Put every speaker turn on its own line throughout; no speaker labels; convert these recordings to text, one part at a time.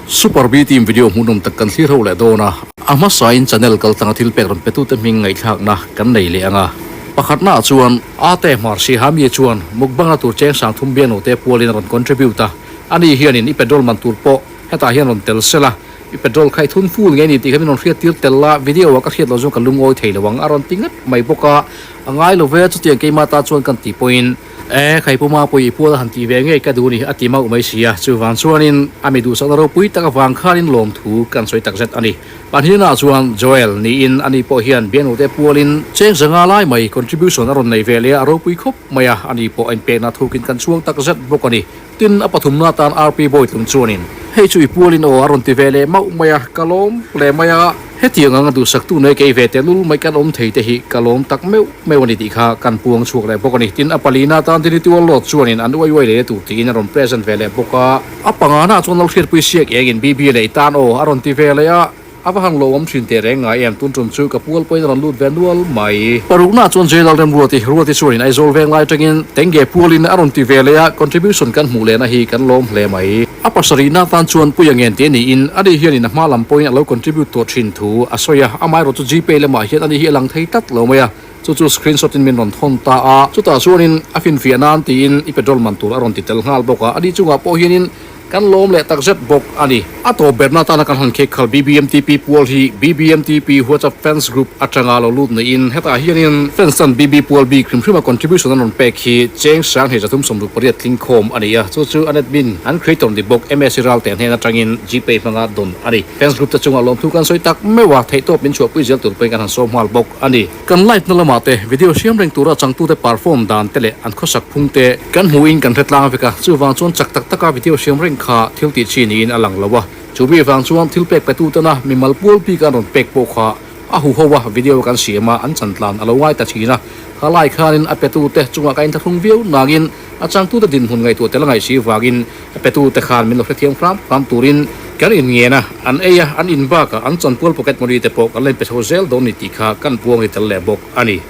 Super B team video hmuhnawm tak kan thlir ho leh dawn a, a hmasain channel kaltlanga thil pek rawn petute hming ngaihthlakna kan nei leh ang a. Pakhatnaah chuan Ate Hmarsi Hamie chuan mukbangna tur cheng sang thum biangnote pualin a rawn contribute a, ani hianin i petrol man tur pawh hetah hian rawn tel sela, i petrol kha i thun full ngei ni tih kha min rawn hriattir tel a, video ah ka hriat loh chuan ka lungawi thei lo ang a rawn ti ngat mai bawk a, a ngai lo ve chutiang keimah ta chuan kan tih pawhin. E, Khaipuma pawh i pual a han tih ve ngei ka duh ni a ti mauh mai si a, chuvang chuanin a mi duhsakna ropui tak avang khanin lawmthu kan sawi takzet a ni. Pahnihna chuan Joel niin ani pawh hian Biangnote pualin cheng zanga lai mai contribution a rawn nei ve leh a, a ropui khawp mai a, ani pawh a inpekna thukin kan chhuang takzet bawk a ni. Tin, a pathumna atan RP Bawitlung chuanin hei chu i pualin aw a rawn ti ve leh mauh mai a, ka lawm hle mai a. Hetiang anga duhsaktu nei kei ve tehlul mai kan awm thei te hi ka lawm tak meuh meuh a ni tih kha kan puang chhuak leh bawk a ni. Tin, a palina atan Dini Tual Lawt chuanin an uai uai leh tur tiin a rawn present ve leh bawk a. A pangana chuan Lalhriatpui Siak engin BB leh i tan aw a rawn ti ve leh a. A va han lawmawm thin teh reng ngai em, tun tum chu ka pual pawhin a rawn lut ve nual mai. Parukna chuan Jailal Remruati, Ruati chuanin Aizawl veng lai atangin Tenge pualin a rawn ti ve leh a, contribution kan hmuh lehna hi kan lawm hle mai. A pasarihna atan chuan Puia ngen tih a niin ani hianin a hma lam pawhin a lo contribute tawh thin thu a sawi a, amaherawh chu Gpay lamah hian ani hi a lang thei tlat lo mai a, chu chu screenshot in min rawn thawn ta a, chutah chuanin a finfiah nan tiin i petrol man tur a rawn ti tel nghal bawk a, ani chungah pawh hianin Kan lawm leh takzet bawk a ni. A tawp berna atana kan han khek khal BBMTP pual hi BBMTP WhatsApp fans group atanga lo lut niin hetah hianin fans tan BB pual bik hrim hrima contribution an rawn pek hi cheng sang hei 368 tling khawm a ni a, chu chu an admin an creator ni bawk MSC Ralte hnen atangin Gpay hmanga dawn a ni. Fans group te chungah lawmthu kan sawi tak meuh a, theihtawp min chhuahpui zel tur pawhin kan han sawm nghal bawk a ni. Kan live na lamah te video siam reng tura changtute perform dan te leh an khawsak phung te kan hmuhin kan hre tlang vek a, chuvang chuan chak tak taka video siam reng kha thil tih chi niin a lang lo a, chu mi vang chuan thil pek petu tena mimal pual bik an rawn pek pawh kha a hu ho a, video kan siam a an chan tlan a lo ngai ta thin a, kha lai khanin a petu te chungah ka inthlahrung viau nangin a changtute dinhmun ngaihtuah tel a ngaih si vangin A petute khan min lo hrethiam hram hram turin kan inngen a, an ei a, an in bakah an chanpual pocket money te pawh kan la inpe chho zel dawn ni tih kha kan buang ri tel leh bawk a ni.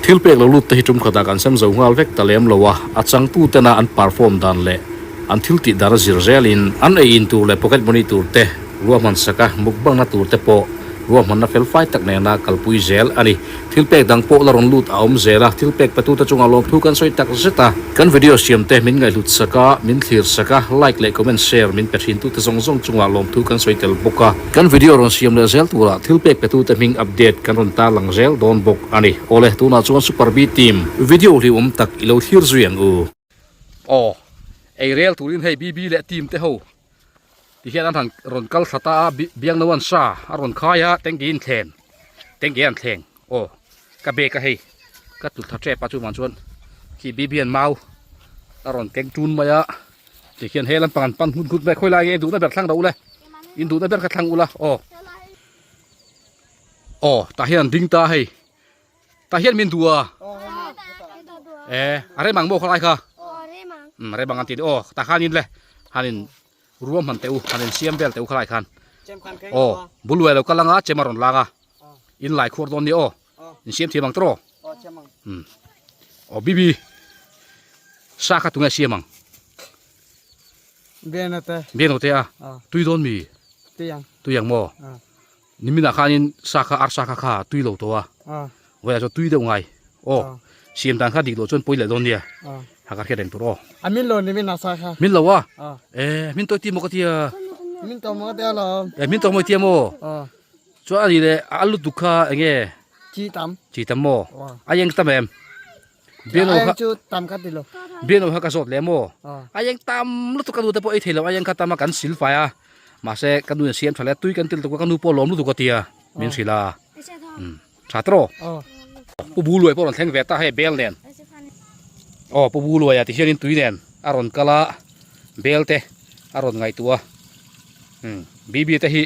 Thil pek lo lut te hi tum khatah kan sem zo nghal vek ta lem lo a, a changtu tena an perform dan leh an thil tih dan a zir zelin an ei in tur leh pocket money tur te ruahman sak a, mukbangna tur te pawh Ruahmanna felfai tak nena kalpui zel a ni. Thil pek dang pawh la rawn lut a awm zel a, thil pek petute chungah lawmthu kan sawi tak zet a. Kan video siam te min ngaihhlut sak a, min thlir sak a, like leh comment share min pe thintute zawng zawng chungah lawmthu kan sawi tel bawk a. Kan video rawn siam leh zel turah thil pek petute hming update kan rawn tarlang zel dawn bawk a ni. Awle, tunah chuan Super B Team video hlimawm tak i lo thlir zui ang u. Aw, ei rel turin hei BB leh team te ho. Ti hian an han rawn kal thla ta a biangno an sa a rawn khai a tengki in thleng tengki an thleng aw ka bag a hei ka tlu thla tep a chuvang chuan khi bibian mau a rawn keng tun mai a ti khian he lampang an pan nghut nghut mai khawi lai nge duhna ber thlang ro ule in duhna ber kha thlang ula aw aw tah hian an ding ta hei. Tah hian min duh a. E a rem ang maw khalai kha. Um a rem ang an ti aw tah khan in le han in ruam han teh u han in siam vel teh u khalai khan. Aw buluai lo kal anga chem a rawn lang a. In lai khuar dawn nia aw. In siam thiam ang tawh aw. Um aw bibi sa kha tunge siam ang.
Bianote.
Bianote a. Tui dawn mi.
Tui ang.
Tui ang maw. Niminah khanin sa kha arsa kha kha tui lo tawh a, vawiah chuan tui deuh ngai aw, siam dan kha dik loh chuan pawi leh dawn nia, ha ka hriat reng tur aw.
A min lo nimin a sa kha.
Min lo a, e min tawi ti maw ka tia.
Min tawi maw ka tia lo.
E min tawi maw i tia maw? Chuan a nih leh a lutuk kha eng nge?
Chi tam.
Chi tam maw? A eng tam em?
Biano kha chu tam kha ti lo.
Biano kha ka zawt leh maw? A eng tam lutuk ka nu te pawh ei thei lo a eng kha tam a kan sil fai a. Mahse ka nu in siam tha leh tui kan til tuk a ka nu pawh lawm lutuk a tia min hrilh a. Tha tawh rawh. Pu Bu Luai pawh rawn thleng ve ta hei bel nen. Aw Pu Bu Luaia ti hianin tui nen a rawn kal a bel te a rawn ngaihtuah a. Bibi te hi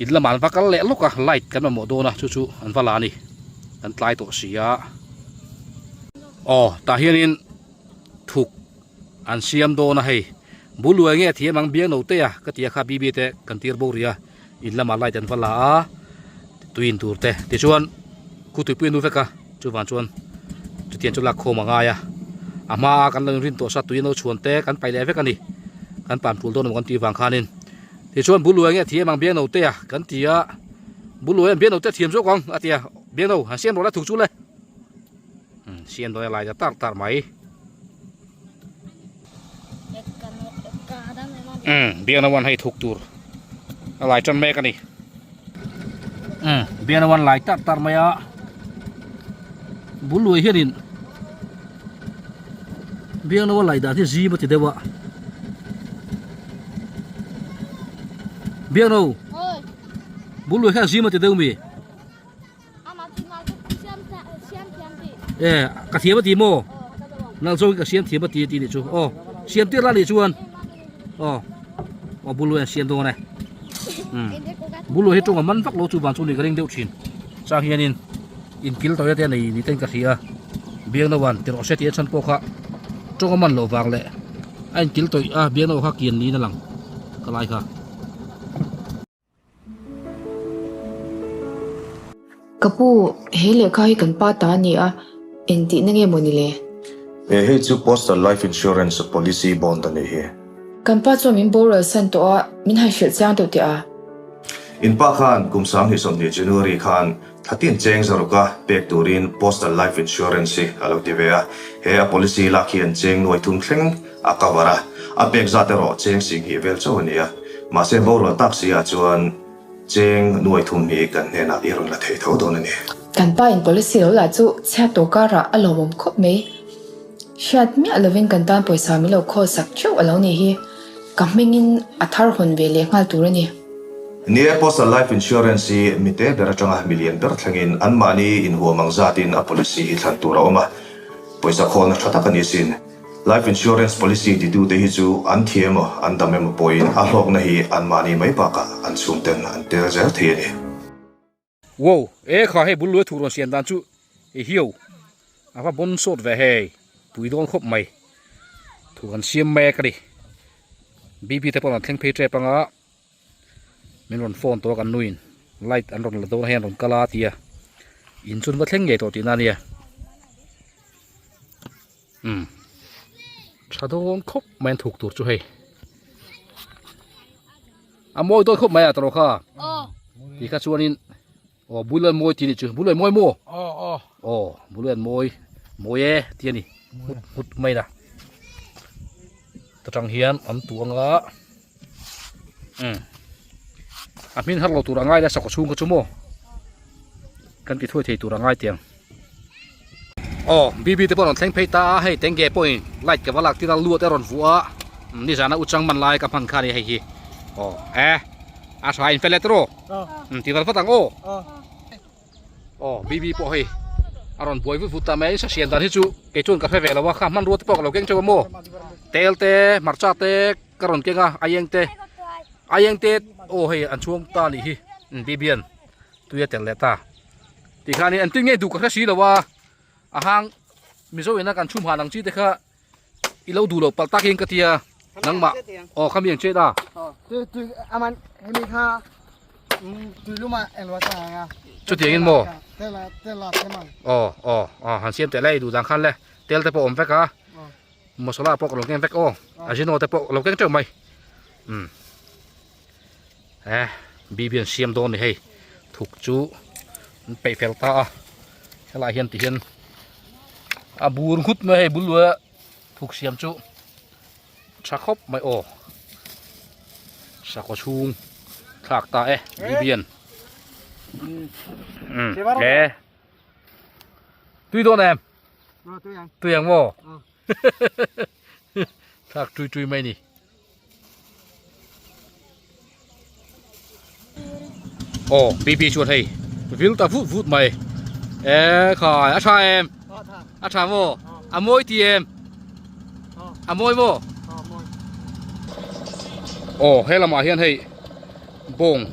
in lamah an va kal leh lawk a light kan mamawh dawn a chu chu an va la a ni. Kan tlai tawh si a. Aw tah hianin thuk an siam dawn a hei buluai nge thiam ang biang no te a ka ti a kha bibi te kan tir bo rih a in lamah light an va la a tui in tur te tichuan khu tuipui a nu vek a chuvang chuan chutiang chu lak khawm a ngai a a hma a kan lo inrin tawh sa tui a no chhuan te kan paih leh vek a ni kan pan tul dawn emaw kan tih vang khanin. Tichuan Buluai nge thiam ang Biangno te a kan ti a, Buluai an Biangno te a thiam zawk ang a ti a, Biangno han siam rawh la thuk chu le. Umm siam dawn e lai ta tar tar mai. Umm Biangno an hei thuk tur a lai tan mek a ni. Umm Biangno an lai tar tar mai a, Buluai hianin Biangno a lai dan hi zim a ti deuh a. Biangno Buluai kha zim a ti deuh mi? E ka thiam a ti maw? Nal zawng hi ka siam thiam a ti a ti nih chu. Aw siam tir la nih chuan aw aw Buluai an siam dawn e. Umm Buluai hi tawng a man vak lo chu vang chu ni ka ring deuh thin. Chang hianin inkil tawia te a nei ni ten ka hria a, Biangnoan ti rawh se tih a chhan pawh kha tawng a man loh vang leh a inkil tawih a Biangnoa kha kian niin a lang ka lai kha.
Ka pu, he lehkha hi kan pa ta a ni a, engtihna nge maw ni le?
He hei chu Postal Life Insurance Policy Bond a nih hi.
Kan pa chuan min boral san tawh a, min han hrilh chiang deuh teh a.
In pa khan kum 2020 January khan thlatin cheng zaruka pek turin Postal Life Insurance hi a lo ti ve a. He a policy lak hian cheng nuai thum thleng a cover a, a pek zat erawh cheng singhnih vel chauh a ni a. Mahse borual tak si ah chuan cheng nuai thum hi kan hnenah i rawn la thei tho dawn a ni.
Kan pa in policy lo lah chu chhiat tawh karah a lawmawm khawp mai. Hriat miah lovin kan tan pawisa min lo khawl sak theuh a lo nih hi. Ka hmingin a thar hawn ve leh nghal tur a ni.
Ni e, Postal Life Insurance hi mite ber atanga milian ber thlengin anmahni inhuam ang zatin a policy hi thlan tur a awm a, pawisa khawlna tha tak a ni sin. Life Insurance policy titute hi chu an thi emaw an dam emaw pawhin a hlawkna hi anmahni mai bakah an chhungten an tel zel thei a ni.
Wow! E kha hei bul luai thuk rawn siam dan chu i hiau a va bawn sawt ve hei pui dawn khawp mai thuk an siam mek a ni bb te pawh an thleng phei tep anga min rawn phone tawh a kan nuin light an rawn la dawn a hei an rawn kal a tia in chun va thleng ngei tawh tihna a nia umm tha dawn khawp mai an thuk tur chu hei. A mawi dawn khawp mai a tawrh kha. Ti kha chuanin aw bul an mawi ti nih chu bul an mawi maw? Aw bul an mawi mawi e ti a ni nghut nghut mai la. Ta tang hian an tu anga um a hmin har lo tur a ngai la sakhaw chhung kha chu maw kan ti thuai thei tur a ngai tiang. Aw BB te pawh a rawn thleng phei ta a hei tenge pawhin light ka va lak tir a lu te a rawn vuah a nizana u chang man lai ka hman kha a ni hei hi aw e a tha in fel e tiraw ti vat vat ang aw aw BB pawh hei a rawn buai vut vut ta mai sa siam dan hi chu kei chuan ka hre ve lo a kha hmanrua te pawh ka lo keng teuh a maw tel te hmarcha te ka rawn keng a aieng te aieng te aw hei an chhuang ta a nih hi BB an tui a tel leh ta. Ti khan in entin nge duh ka hre si lo a, a hang Mizo ina kan chhum han ang chi te kha i lo duh loh palh takin ka tia nangmah aw kha mi ang chet a.
Tui tui aman hemi kha tui luma englo ta anga.
Chutiang in maw?
Tela tela theman.
Aw aw aw han siam teh lai duh dan khan le tel te pawh awm vek a masala pawh ka lo keng vek aw ajino te pawh ka lo keng teuh mai umm. Eh bibi an siam dawn a ni hei thuk chu an peih fel ta a helaiah hian ti hian a bur nghut mai a hei bul luaia thuk siam chu tha khawp mai aw sakhaw chhung thlak ta e bibi an umm he tui dawn em tui ang maw thlak tui tui mai a ni. Aw BB chuan hei vil ta vut vut mai e khai a tha em a tha maw a mawi ti em a mawi maw aw he lamah hian hei bawng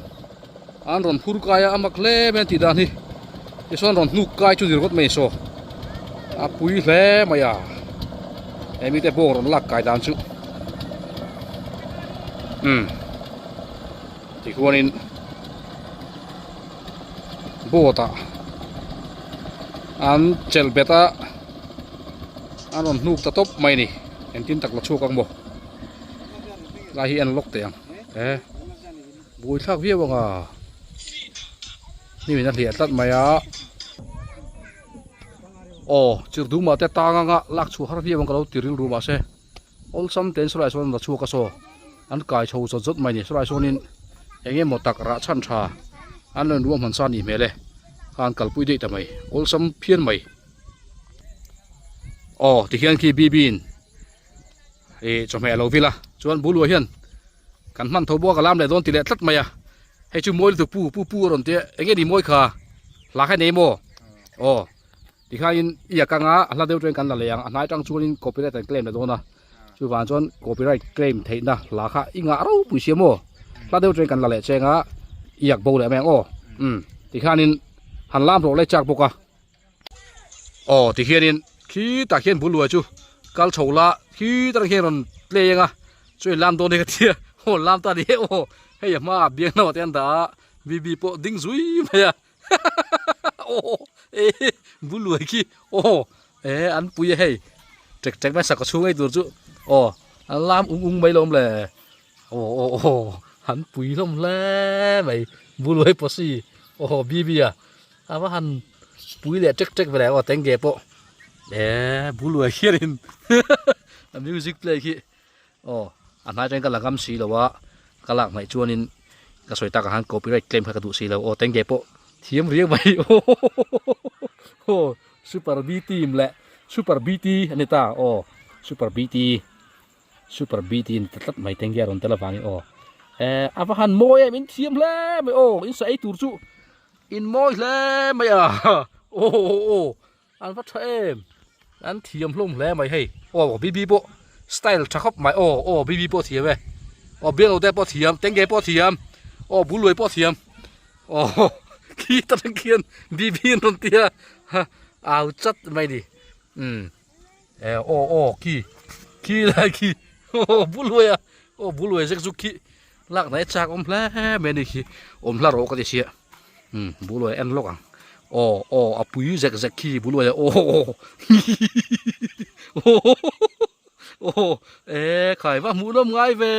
an rawn phur kai a a mak hle mai an tih dan hi tichuan rawn hnuk kai chu ni ringawt mai saw a pui hle mai a he mite bawng rawn lak kai dan chu umm tikhuanin boat ah an chelh bet a an rawn hnuk ta tawp mai a ni engtin tak la chhuak ang maw lai hi en lawk teh ang e. Buaithlak viau ang a, hnim in a hliah tlat mai a. Aw chirdumah te tang anga lak chhuah har viau ang ka lo ti rilru mahse awlsam tein saw lai sawn an va chhuak a saw an kai chho zawt zawt mai a ni saw lai sawnin eng emaw tak rah chhan tha an lo inruah hman sa a nih hmel e khan kalpui daih ta mai awlsam phian mai aw tikhian khi bibi in ih chawhmeh a lo vil a chuan bul luah hian kan hman tho bawk a ka lam leh dawn ti leh tlat mai a hei chu mawi lutuk pu pu pu a rawn tia eng nge ni mawi kha hla kha nei maw aw tikhain i a kang a a hla deuh chuan kan la leh ang a hnai tang chuanin copyright an claim leh dawn a chuvang chuan copyright claim theihna hla kha i ngah ropui sia maw hla deuh chuan kan la leh cheng a i ak bo leh mai ang aw um tikhanin han lam rawh leh chak bawk a. Aw ti hianin khitah khian bul luai chu kal chho la khitah khian rawn play ang a chu in lam dawn hi ka tia aw lam ta ni e aw hei a hmaah biang lamah te an dah a bibi pawh ding zui mai a aw e bul luai khi aw e an pui a hei tek tek mai sakhaw chhung ei tur chu aw an lam ung ung mai lawm le aw aw aw an pui hlawm hle mai bul luai pawh si aw bibi a. A va han pui leh tek tek ve leh aw tenge pawh eh buluai hianin a music play khi aw a hnai atangin ka la ngam si lo a ka lak hnaih chuanin ka sawi takah khan copyright claim kha ka duh si lo aw tenge pawh thiam riau mai aw super b team leh super bt a ni ta aw super bt. Super BT ni ta tlat mai teng hi a rawn tel avangin aw eh a va han mawi em in thiam hle mai aw in sa ei tur chu in mawi hle mai a aw aw aw an va tha em an thiam hlawm hle mai hei aw BB pawh style tha khawp mai aw aw BB pawh thiam e aw bianglo te pawh thiam tenge pawh thiam aw buluai pawh thiam aw khi ta tang khian BB an rawn tia au chat mai ni um. E aw aw khi khi lai khi aw buluai a aw buluai zek zuk khi lak na e chak awm hle mai ani khi awm hla rawh ka ti sia um buluai en lawk ang aw aw a pui zek zek khi buluai a aw aw aw e khai va hmuh nawm ngai ve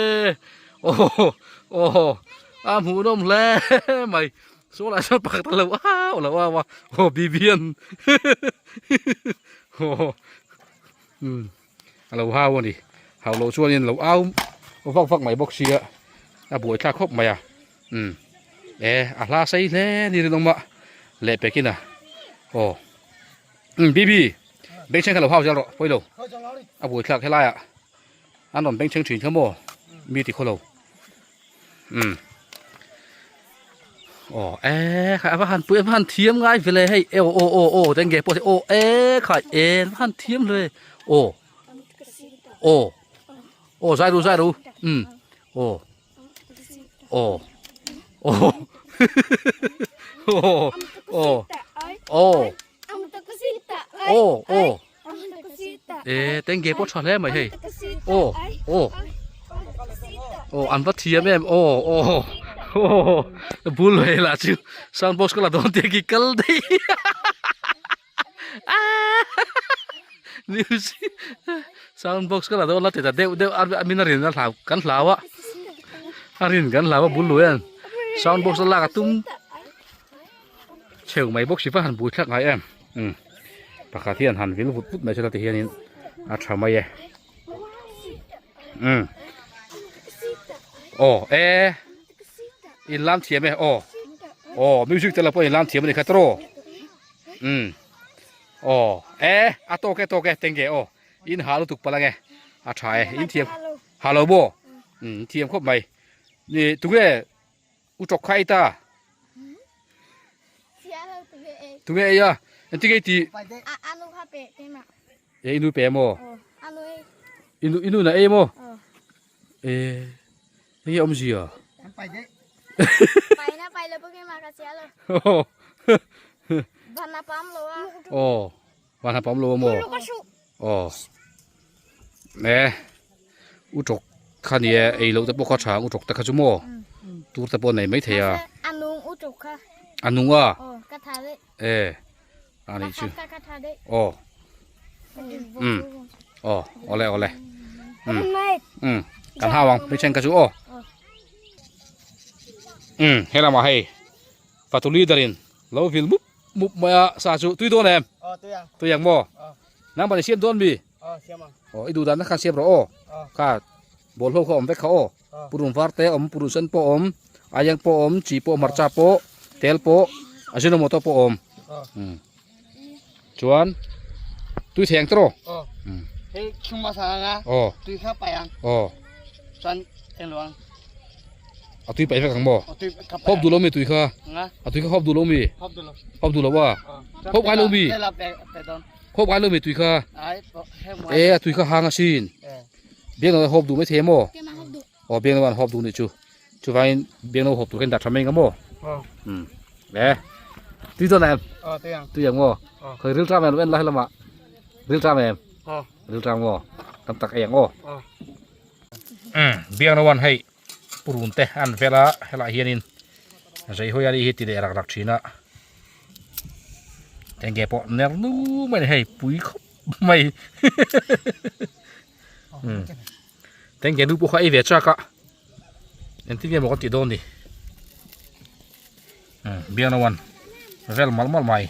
aw aw a hmuh nawm hle mai Saw lai sawn pakhat a lo au lo au a aw bibian aw um a lo hau a ni hau loh chuanin lo au vak vak mai bawk sia a buai thlak khawp mai a um e a hla sei hle ni rinawm a leh pekin a aw um bibi bengchheng kha lo hau zel rawh pawi lo a buai thlak helaiah an rawn bengchheng thin kha maw mi ti khawlo. Um aw e khai a va han pui a va han thiam ngai vele hei e aw aw aw aw tenge pawh aw e khai e va han thiam hle aw aw aw zai ru zai ru um aw aw aw aw aw aw aw aw E tenge pawh tha hle mai hei aw aw aw an va thiam em aw aw aw bul hei lah chu sound box ka la dawn tih khi kal daih music sound box ka la dawn la ti ta deuh deuh a min a rin a hlau kan hlau a a rin kan hlau a bul lui an sound box a lak a tum Chheu mai bawk si va han bui thlak ngai em umm pakhat hian han vil vut vut mai sela ti hianin a tha mai e umm aw e in lam thiam e aw aw music te la pawh in lam thiam a ni kha tawh umm aw e a tawk e tawk e tenge aw in ha lutuk palh ange a tha e in thiam ha lo maw umm thiam khawp mai ni tunge U tawk kha ei ta. Tunge ei a? Engtin nge i tih? E inu pe maw? Inu inu na ei maw? E enge awmzia? Aw van pam lo maw? Aw e u tawk kha ni e ei loh te pawh kha tha ang u tawk te kha chu maw tur te pawh nei mai thei a a nung a e a nih chu aw um aw awle awle um um kan hau ang hei then kha chu aw. Umm he lamah hei fatu leader in lo vil mup mup mai a sa chu tui dawn em? Tui ang maw? Nangmah ni siam dawn mi? Aw i duh dan na khan siam rawh aw. Kha bawlhhlawh kha awm vek kha aw. Purun var te awm purun sen pawh awm aieng pawh awm chi pawh hmarcha pawh tel pawh ajinomoto pawh awm. Chuan tui thei ang tawh
aw. Hei khum a sang anga tui kha pai ang.
Aw.
Chuan eng lo ang.
A tui pai vek ang maw? Hawp duh lo mi tui kha? A tui kha hawp duh lo mi?
Hawp duh lo.
Hawp duh lo a? Hawp ngai lo mi? Hawp ngai lo mi tui kha? E a tui kha hang asin. Biang lo hawp duh mai thei maw? Aw biang lo an hawp duh nih chu. Chuvangin biang lo hawp tur khan dah tha mai ang maw? Um. E. Tui dawn em?
Aw tui ang.
Tui ang maw? Khoi ril tram em lo en la helama. Ril tram em?
Aw.
Ril tram maw? Tam tak ei ang aw. Um biang lo an hei purun te an vel a helaiah hianin zeihawi a nih hi ti leh rak rak thin a. Enge pawh ner nu mai a ni hei pui khawp mai. Tengge nu pawh kha ei ve chak a engtin nge maw kan tih dawn ni biang lo an vel malh malh mai.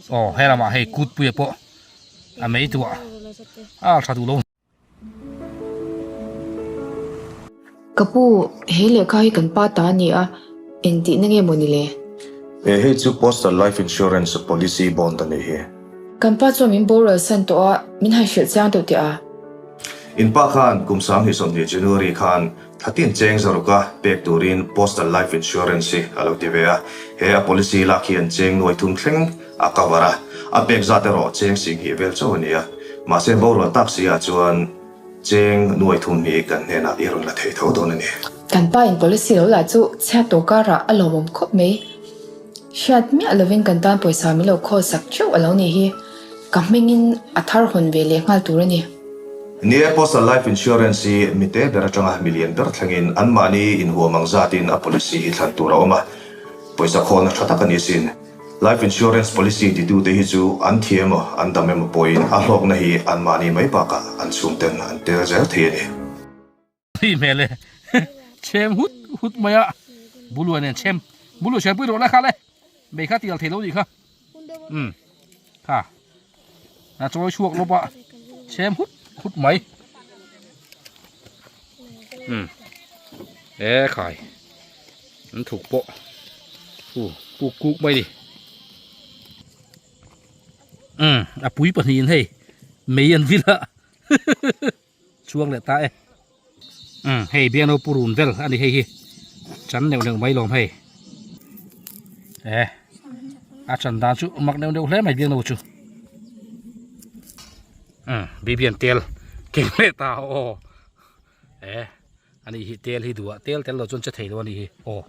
Aw he lamah hei kut puia pawh a mei duah a tha duh lo.
Ka pu, he lehkha hi kan pa ta a ni a, engtihna nge maw ni le?
He hei chu Postal Life Insurance Policy Bond a nih hi.
Kan pa chuan min boral san tawh a, min han hrilh chiang deuh teh a.
In pa khan kum 2020 January khan Thlatin cheng zaruka pek turin Postal Life Insurance hi a lo ti ve a, he a policy lak hian cheng nuai thum thleng a cover a, a pek zat erawh cheng singhnih vel chauh a ni a, mahse borual tak si ah chuan cheng nuai thum hi kan hnenah i rawn la thei tho dawn a ni.
Kan pa in policy lo lah chu chhiat tawh karah a lawmawm khawp mai. Hriat miah lovin kan tan pawisa min lo khawl sak theuh a lo nih hi. Ka hmingin a thar hawn ve leh nghal tur a ni.
Ni e, Postal Life Insurance hi mi te ber atanga mi lian ber thlengin anmahni inhuam ang zatin a policy hi thlan tur a awm a, pawisa khawlna tha tak a ni sin. Life Insurance policy titute hi chu an thi emaw an dam emaw pawhin a hlawkna hi anmahni mai bakah an chhungten an tel zel thei a ni.
Hi hmel e chhem hut hut mai a buluai nen chhem buluai chhem pui rawh lai kha le mei kha tial thei lo nih kha um kha a chawi chhuak lawp a chhem hut hut mai um e khai an thuk pawh u kuk kuk mai ni um a pui pahnihin hei mei an vil a. Chuang leh ta e. Umm hei biangno purun vel a ni hei hi chan neuh neuh mai lawm hei e a chan dan chu mak neuh neuh hle mai biangno chu umm bibian tel keng leh ta aw e ani hi tel hi duh a tel tel lo chuan che thei lo ani hi aw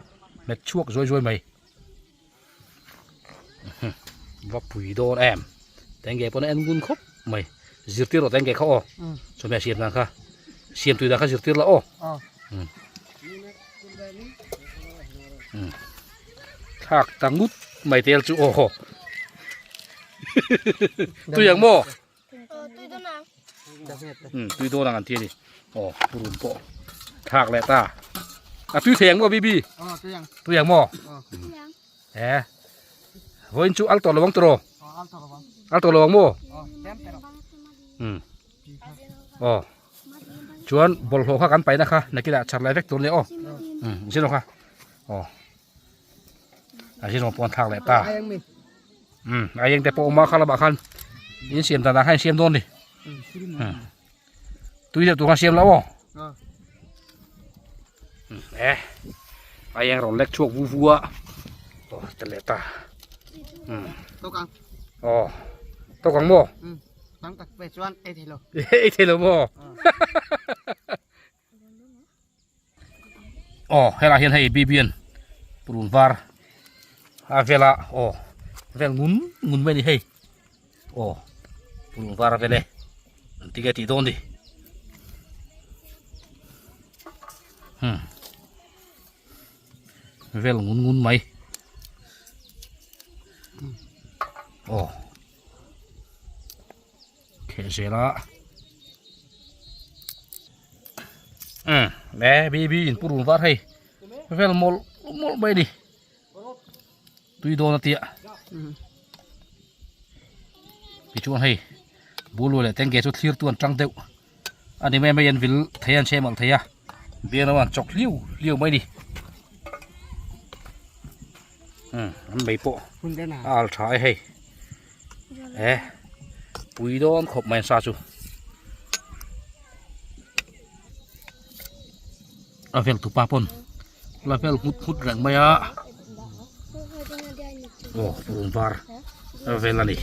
hmet chhuak zuai zuai mai. Va pui dawn em tenge pawn a en ngun khawp mai zirtir rawh tenge kha aw chawhmeh a siam dan kha siam tui dan kha zirtir la aw thlak ta ngut mai tel chu aw tui ang maw tui dawn ang an ti a ni aw purun pawh thlak leh ta a tui thei ang maw bibi tui ang maw e vawiin chu al tawh lo ang tawh al tawh lo ang maw aw chuan bawlhhlawh kha kan paihna kha nakinah chhar leh vek tur nia aw zin aw kha aw a zin aw pawn thlak leh ta. Um a eng te pawh awm a kha lamah khan in siam dan ah khan in siam dawn ni um tui deuh tur khan siam lo aw um e a eng rawn lek chhuak vu vu a aw ta leh ta um aw tawk ang maw ei thei lo maw Aw helaiah hian hei bibian purun var a vel a aw vel ngun ngun mai a ni hei aw purun var a vel e engtin nge tih dawn ni hmm vel ngun ngun mai aw. Theh zel a. Umm e BB in purun var hei vel mawlh mawlh mai a ni. Tui dawn a tia. Tichuan hei bulu leh tengge chu thlir tu an tang deuh a ni mai mai an vil thei an chhe malh thei a biang lamah an chawk hliau hliau mai a ni. Umm an mei pawh a al tha e hei e pui dawn khawp mai an sa chu. A vel tupa pawn la vel nghut nghut reng mai a aw purun var a vel a ni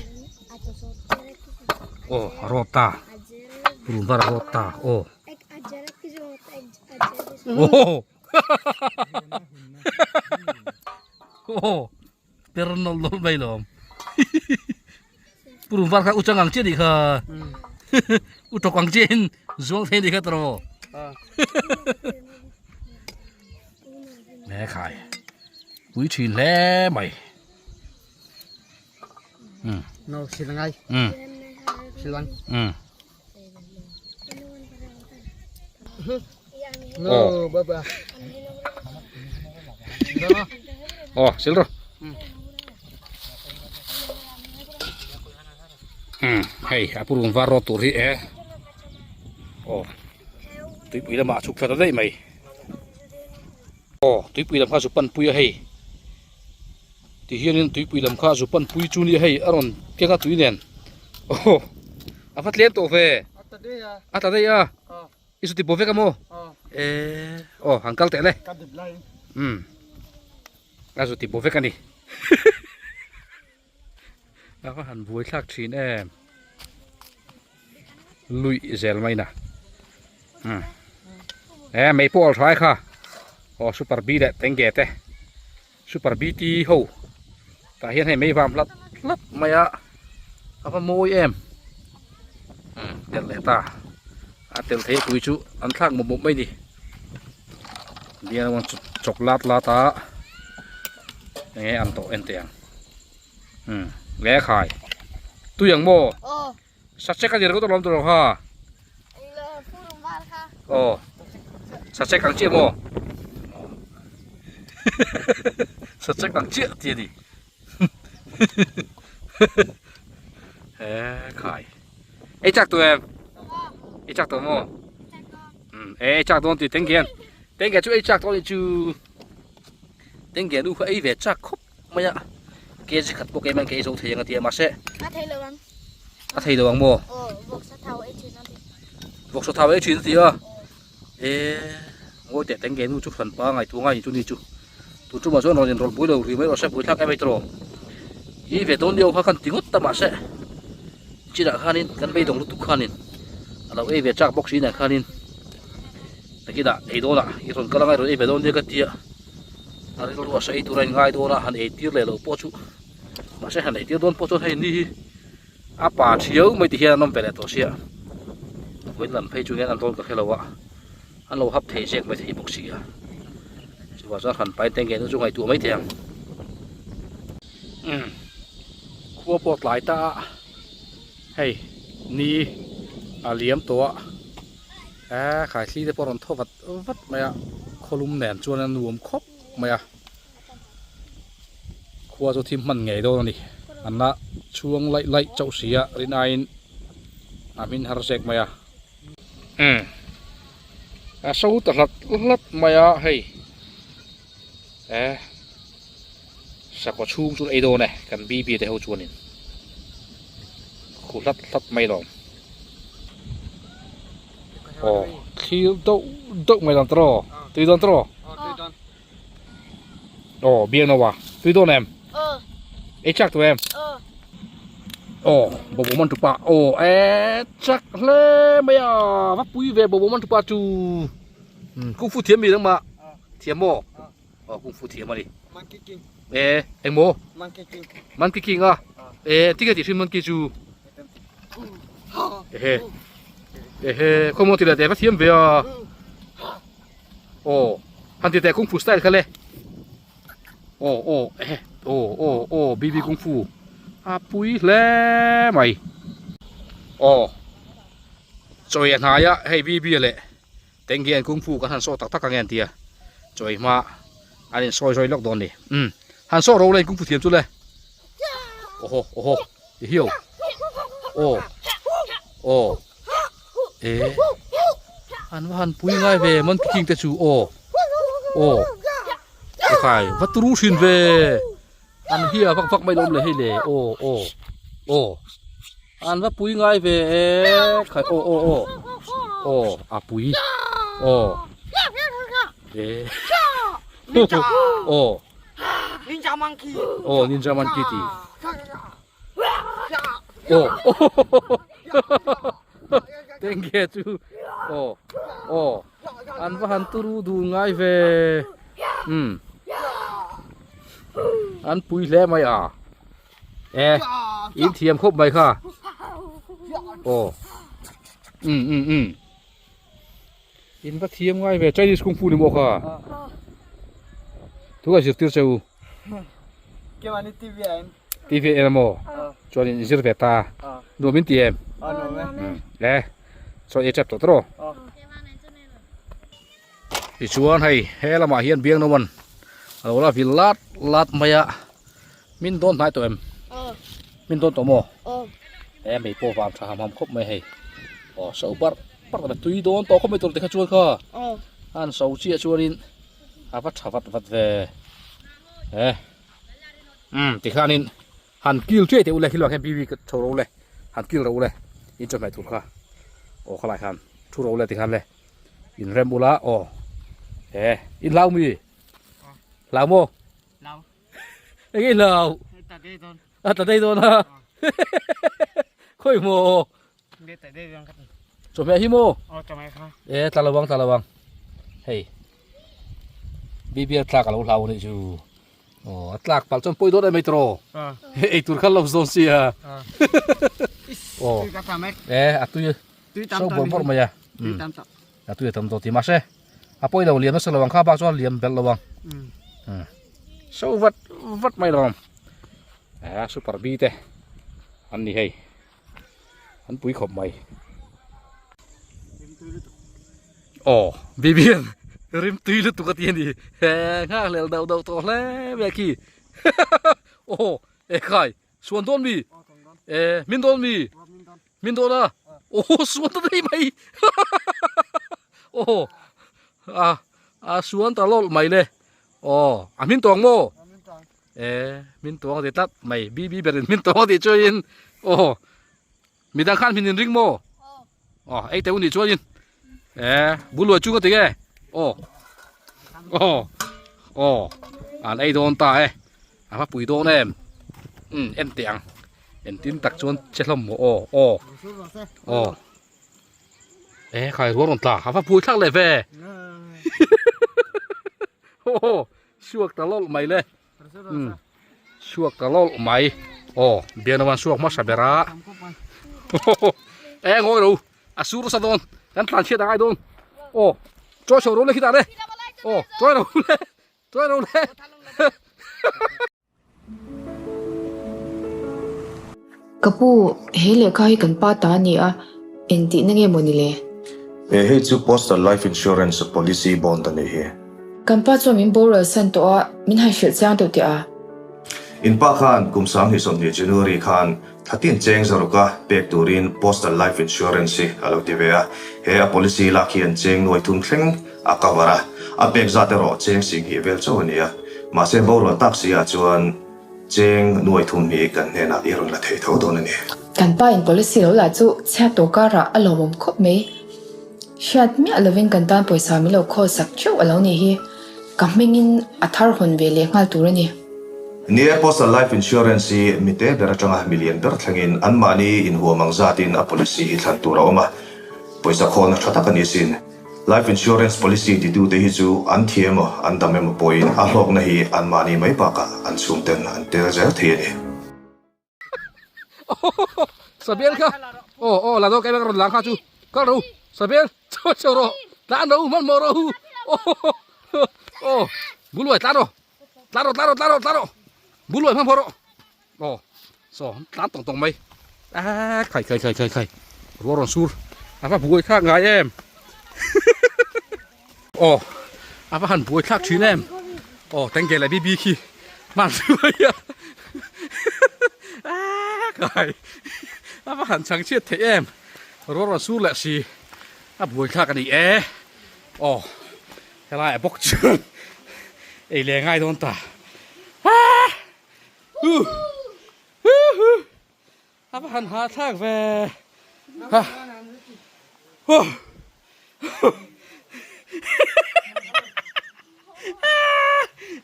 aw a rawt ta purun var a rawt ta aw aw aw per nawlh nawlh mai lawm purun var kha u chang ang chiah nih kha u tawk ang chiahin zuang thei nih kha tawh hle khai pui thin hle mai um
no silngai
um
silwan
um
no baba
oh sil ro um hei a purun var rawt tur hi e oh tuipui lamah a chhuk thla ta daih mai oh tuipui lam kha zu pan pui a hei ti hianin tuipui lam kha zu pan pui chu nia hei a rawn keng a tui nen oh a va tlem tawh ve a ta daih a i chu ti bo vek a maw eh aw han kal teh le um a zu ti bo vek a ni a va han buai thlak thin em luih zel mai na um e mei pawh a thlai kha aw super b leh tenge te super bt ho tah hian hei mei vam hlat hlat mai a a va mawi em um tel leh ta a tel thei pui chu an thlak mawp mawp mai ni bian a chawk lat lat a enge an tawh en teh ang um le khai tui ang maw sachek a ni ringawt alawm tur ha aw sachek ang chiah maw sachek ang chiah tih a ni he khai ei chak tawh em ei chak tawh maw um ei chak dawn tih tengge tengge chu ei chak tawh a nih chu tengge nu kha ei ve chak khawp mai a kg khat pawh keimah in ka ei zo thei ang a ti a mahse
a thei lo ang
a thei lo ang maw
aw vawksa thau ei thin a ti
vawksa thau ei thin a ti a e ngawi teh teng ge nu chu hran pa ngai tu ngai chu ni chu tu tumah chuan rawn inrawlh pui lo ri mai rawh se pui thlak em ei tawh i ve dawn lio kha kan ti ngawt ta mahse chinah khanin kan beidawng lutuk khanin a lo ei ve chak bawk si nen khanin takinah ei dawnah i rawn kal angai rawn ei ve dawn nia ka tia A rilru a sawi tur a inngai dawn a, han eitir leh loh pawh chu mahse han eitir dawn pawh chuan hei ni hi a pa thiau mai ti hian an awm ve leh tawh sia vawiin lam phei chu hian an rawn ka hre lo a an lo hap thei zek mai thei bawk si a chuvang chuan han pain teng ngei chu ngaihtuah mai thei ang umm khua pawh tlai ta a hei ni a liam tawh a eh khaithli te pawh a rawn thaw vat vat mai a khawlum nen chuan a nuam khawp mai a khua chu thim hman ngei dawn a ni an la chhuang laih laih chauh si a rin aiin a hmin har zek mai a umm a so ta hlat hlat mai a hei eh sakhaw chhung chu ei dawn e kan bibi te ho chuanin khu hlat hlat mai lawm. Aw thlir deuh deuh mai dan tawh tui dawn tawh aw biak no a tui dawn em ei chak tawh em aw bobo man tupa aw e chak hle mai a va pui ve bobo man tupa chu kung fu thiam mi dang ma thiam maw aw kung fu thiam a ni e eng maw monkey king a e tinge tih hrim monkey chu Ehe ehe khawmaw ti leh teh ka thiam ve a aw han ti teh kung fu style kha le aw aw ehe aw aw aw bb kung fu a pui hle mai aw. Chawi a hnai a, hei BB leh Tengge an kungfu kan han saw tak tak ang e an ti a, chawi hma an in sawi zawi lawk dawn ni. Umm, han saw ro le in kungfu thiam chu le. Oho, oho, i hiau. Aw, aw, e, an va han pui ngai ve monkey king te chu, aw, aw, ekhai, va turu thin ve. An hia vak vak mai lawm le hei le, aw, aw, aw. An va pui ngai ve e khai aw aw aw aw a pui aw e aw
Ninja monkey
aw ninja monkey ti aw tenge chu aw aw an va han turu dun ngai ve um an pui hle mai a. E in thiam khawp mai kha aw um um um in va thiam ngai ve Chinese kung fu ni maw kha thu ka zirtir che u
Kemani TV a en
TV a en amaw chuan in zir ve ta nuam in ti em e chuan ei tep tawh tawh Tichuan hei he lamah hian Biangnoman a lo la vil lat lat mai a, min dawn hnai tawh em? Min dawn tawh maw? He mei pawh vang tha ham ham khawp mai hei. Aw so barh barh ta tui dawn tawh khawp mai tur tikha chuan kha an so chiah chuanin a va tha vat vat ve. He umm tikhanin han kil chiai teh u le khilwah khian bibi ka chho ro le han kil ro le in chawhmeh tur kha aw khalai khan thu ro le tikhan le. In rem ula aw he in hlau mi hlau maw
hlau
enge i hlau
ta dei dawn
a ta dei dawn a khawi maw
de ta dei dawn kha
chawhmeh hi maw
aw chawhmeh kha
e tla lo ang tla lo ang hei BBL tlak a lo hlau anih chu aw a tlak palh chuan pawi dawn em mai tawh ei tur kha lo zawn sia aw e a tui So bawrh bawrh mai a a tui a tam tawh ti mahse a pawi lo liam nasa lo ang kha bak chuan liam belh lo ang so vat vat mai lo a super b te an ni hei an pui khawp mai aw bibian rim tui lutuk a ti a ni he nghak hlel deuh deuh tawh hle mai a khi aw ekhai Suan dawn mi? E, min dawn mi? Min dawn a? Oh, suan ta dei mai. Oh, a a suan ta lawlh mai le. Oh, a min tawng maw? E, min tawng ti tlat mai. Bi bi berin min tawng ti chuain. Oh, midang khan min inring maw? Oh, ei teuh nih chuanin. E, buluai chung a ti nge? Oh, oh, oh, an ei dawn ta e. A va pui dawn em umm en teh ang engtin tak chuan che hlawm maw aw aw aw e khai rual rawn tla a va pui thlak leh ve aw suak ta lawlh mai le umm suak ta lawlh mai aw bian awan suak hmasa ber a e ngawi ro a sur nasa dawn kan tlan chhiat a ngai dawn aw chawi chho ro le khitah le aw chawi ro le. Chuan ro le.
Ka pu, he lehkha hi kan pa ta a ni a, engtihna nge maw ni le?
E hei chu Postal Life Insurance Policy Bond a nih hi.
Kan pa chuan min boral san tawh a, min han hrilh chiang deuh teh a.
In pa khan kum 2020 January khan Thlatin cheng zaruka pek turin Postal Life Insurance hi a lo ti ve a, he a policy lak hian cheng nuai thum thleng a cover a, a pek zat erawh cheng singhnih vel chauh a ni a, mahse borual tak si ah chuan cheng nuai thum hi kan hnenah i rawn la thei tho dawn a ni.
Kan pa in policy lo lah chu chhiat tawh karah a lawmawm khawp mai. Hriat miah lovin kan tan pawisa min lo khawl sak theuh a lo nih hi. Ka hmingin a thar hawn ve leh nghal tur a ni.
Ni e, Postal Life Insurance hi mite ber atanga milian ber thlengin anmahni inhuam ang zatin a policy hi thlan tur a awm a, pawisa khawlna tha tak a ni sin. Life Insurance policy titute hi chu an thi emaw an dam emaw pawhin a hlawkna hi anmahni mai bakah an chhungten an tel zel thei a ni.
Sabel kha aw aw la do kai bang ron lang kha chu kal ro sabel cho cho ro tlan ro man mo ro aw buluai tlan ro tlan ro tlan ro tlan ro tlan ro buluai man mo ro aw so tlan tong tong mai a khai khai khai khai khai ro ron sur A va buai thlak ngai em. Aw a va han buai thlak thin em. Aw tengge leh bibi khi hman mai a. Aaa kai a va han chhang chhiat theih em. Rual rawn sur leh si a buai thlak a ni e. Aw helai ah bawk chuan ei leh ngai dawn ta. Aaa huh huh huh. A va han ha thlak ve. Ha. Huh.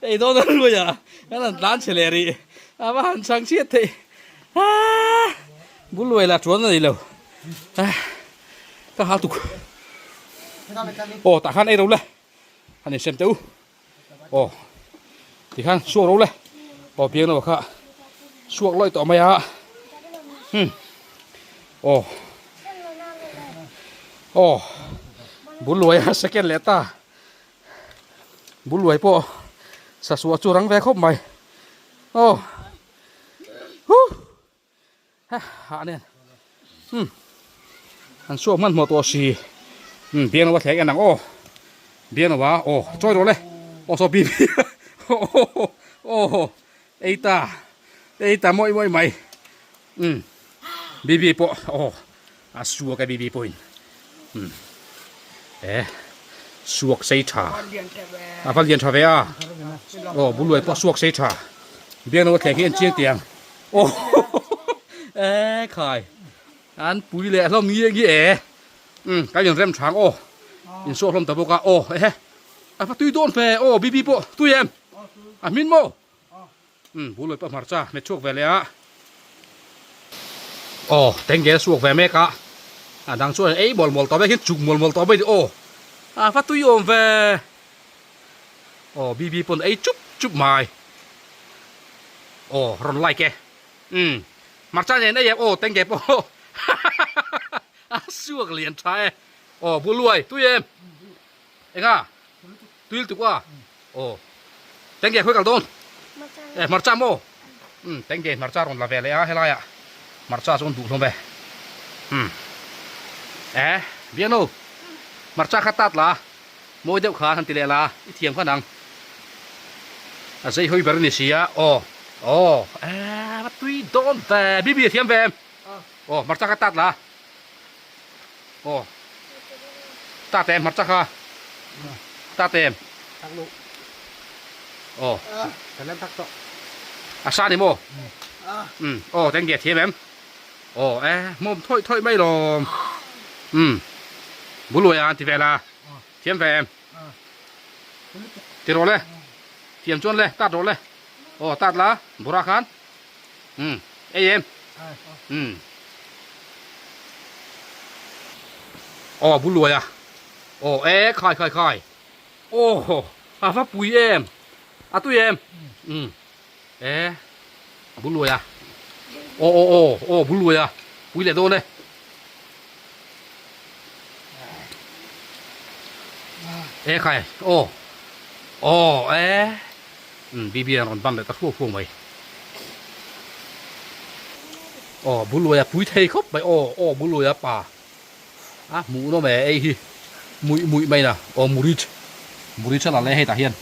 Ei dawn a lui a. Kan han tlan chhe leh rih. A va han chhang chhiat theih. Bul luai lah tuan a ni lo. Ka hal tuk. Aw tah khan ei ro le. Han insem teh u. Aw tikhan suak ro le aw piang lo kha suak lawih tawh mai a hmm aw aw bul luai a second leh ta bul luai pawh sasuah chu rang ve khawp mai aw huh. Ha ha nen um an suak hman hmawh tawh si um biang lo a thleng en ang aw biang lo a aw chawi rawh le aw saw bi bi aw ei ta ei ta mawi mawi mai um bibi pawh aw a suak e bibi pawhin um e suak sei tha a va lian tha ve a aw buluai pawh suak sei tha biang lo a thleng hi en chiang tiang. Aw e khai an pui leh hlawm nge nge e um kan in rem thang aw in suak hlawm ta bawk a aw ehe a va tui dawn ve aw bibi pawh tui em a hmin maw um bul lawih pawh hmarcha hmet chhuak ve leh a aw tengge suak ve mek a a dang chuan ei mawl mawl tawh mai hian chuk mawl mawl tawh mai ni aw a va tui awm ve Aw BB pawn ei chup chup mai. Aw rawn like e. Umm hmarcha nen ei em aw tengge pawh a suak lian tha e. Aw buluai tui em. Enga tui lutuk a. Aw tengge khawi kal dawn. E hmarcha maw. Umm tengge hmarcha rawn la ve leh a helai ah hmarcha chu an duh hlawm e. Umm e biangno hmarcha kha tat la. Mawi deuh khan han ti leh la, i thiam khan ang. A zei hawi ber a ni si a, aw, aw, eeh, va tui dawn ve, Bibi a thiam ve em? Aw, hmarcha kha tat la, aw, tat em hmarcha kha, tat em? Aw, a sa ni maw? Umm, aw, tengge a thiam em? Aw, eh, hmawm thawih thawih mai lawm, umm, buluai a han ti vel a. Thiam ve em? Ti rawh le. Thiam chuan le, tat rawh le. Aw, tat la, bura khan. Umm, ei em? Umm. Aw, bul luai a. Aw, e, khai khai khai. Aw, a va pui em? A tui em? Umm. E, bul luai a. Aw, aw, aw, aw, bul luai a. Pui leh dawn e. E khai aw aw e um bibi an rawn ban leh ta hruau hruau mai aw buluaia pui thei khawp mai aw aw buluaia pa a hmuh nawm e ei hi muih muih mai na aw murich murich a la leh hei tah hian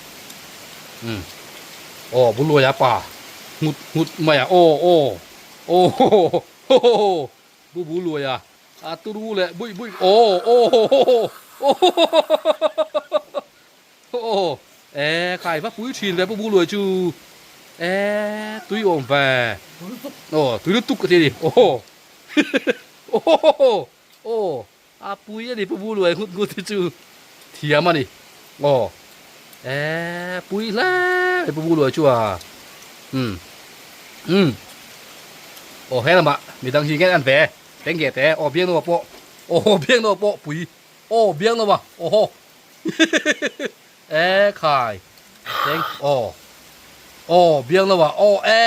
um aw buluaia pa nghut nghut mai a aw aw aw aw Bu bu luai a, a turu leh buih buih aw aw aw aw e khai va pui thin ve bu bu luai chu e tui awm ve aw tui lutuk a ti a ni aw aw aw a pui a ni bu bu luai nghut nghut hi chu thiam a ni aw e pui hle mai bu bu luai chu a um um. Aw he lamah midang hi nge an ve teng ge te aw biangnoa pawh aw biangnoa pawh pui aw biangnoa awhaw e khai teng aw aw biangnoa aw e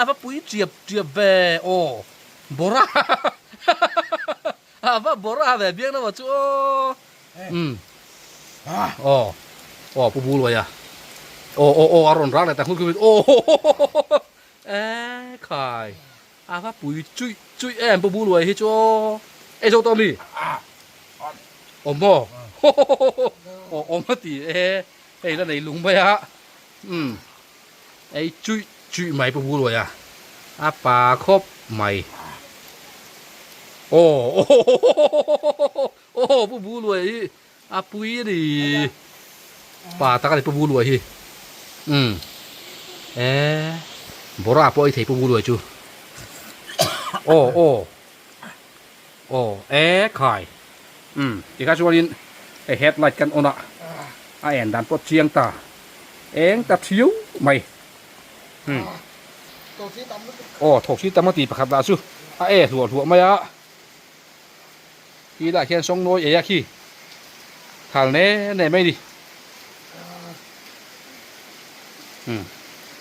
a va pui chiap chiap ve aw bawra a va bawra ve biangnoa chu aw um aw aw pu buluaia aw aw aw a rawn rak leh ta nghut nghut aw E khai, a va pui chuih chuih em pu Buluai hi chu aw. Ei zo tawh mi? Awm maw? Aw awm a ti e, hei la nei lung mai a, umm ei chuih chuih mai pu Buluai a, a pa khawp mai. Aw aw pu Buluai hi a pui a ni, pa tak a ni pu Buluai hi, umm e bawra pawh ei thei pu Buluai chu, aw aw. Aw e khai umm tikha chuanin hei headlight kan on a a en dan pawh chiang ta eng ta thiau mai umm aw thawk si tam a ti pakhat lah chu a e hluah hluah mai a khi lah khian sawng nawi ei a khi thal ne ne mai ni umm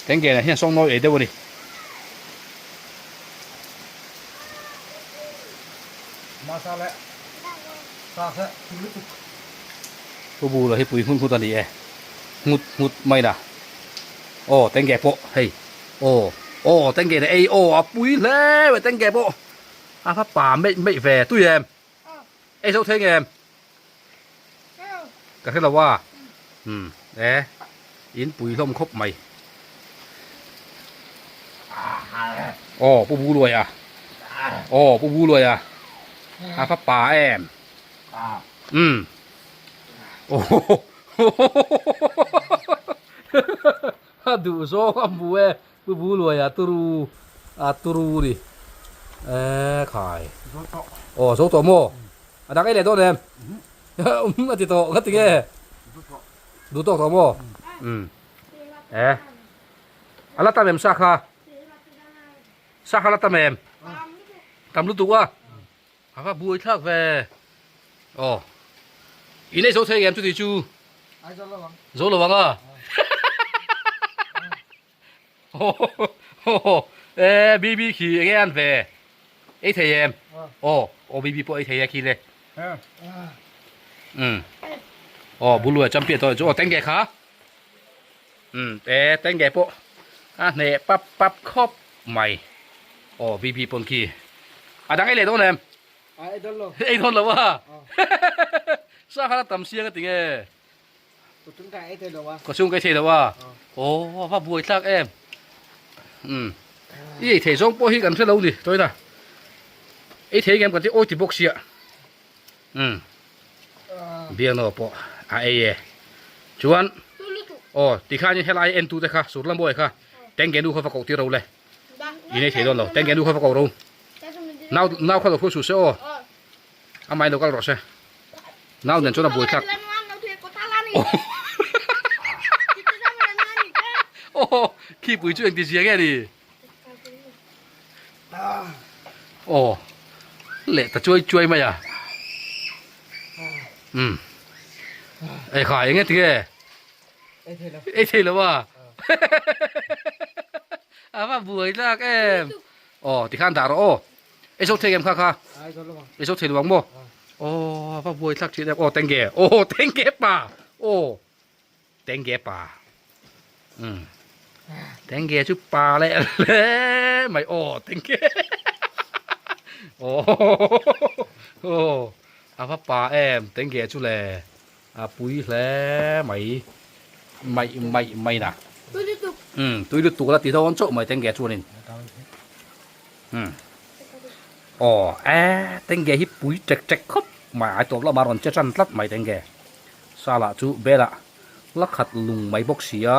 tengge lah hian sawng nawi ei deuh a ni. Pu Bula hi pui nghut nghut a ni e, nghut nghut mai na. Aw tengge pawh hei, aw aw tengge na ei aw a pui hle mai tengge pawh a va pa meih meih ve tui em, ei zo thei ngem? Ka hre lo a, umm e in pui hlawm khawp mai. Aw pu bu luai a, aw pu bu luai a, a va pa em, umm a duh zawng a hmu e. Pu Buluaia turu a turu ni e khai aw zo tawh maw a dang ei leh dawn em um a ti tawh nga ti nge duh tawk tawh maw um e a la tam em sa kha sa kha la tam em tam lutuk a a va buai thlak ve aw in ei zo thei em chuti chu zo lo ang a. E BB khi enge an ve ei thei em aw aw BB pawh ei thei e khi le um aw buluai champion tawh chu aw tenge kha um e tenge pawh a hneh pap pap khawp mai aw BB pawn khi a dang ei leh dawn em ei dawn lo a sa kha la tam siang a ti nge Ka chhung ka ei thei lo a, aw a va buai thlak em. Umm i ei thei zawng pawh hi kan hre lo ni tawina ei thei ngem kan ti awi ti bawk sia. Umm biangno pawh a ei e. Chuan aw tikhanin helai en tu te kha Surlambawi kha tengge nu kha va koh tir ro le. In ei thei dawn lo tengge nu kha va koh ro. Nau nau kha lo hruai suh se aw. Amah in lo kal rawh se. Nau nen chuan a buai thlak. Aw khi pui chu engti zia nge ni? Aw leh ta chuai chuai mai a. Um. Ei kha enge tinge? Ei thei lo a. A va buai thlak em. Aw tikhan dah rawh aw. Ei zo thei em kha kha? Ei zo thei lo ang maw? Aw a va buai thlak thin em. Aw tenge. Aw tenge pa. Aw tenge pa. Um. Tenge chu pa leh hle mai. Aw tenge. Aw aw a va pa em tenge chu le. A pui hle mai. Mai mai mai na.
Tui lutuk.
Um tui lutuk la ti dawn chauh mai tenge chuanin. Umm aw e tenge hi pui ṭek ṭek khawp mai ai tawp lamah rawn che ṭan tlat mai tenge sala chu bel ah la khat lung mai bawk si a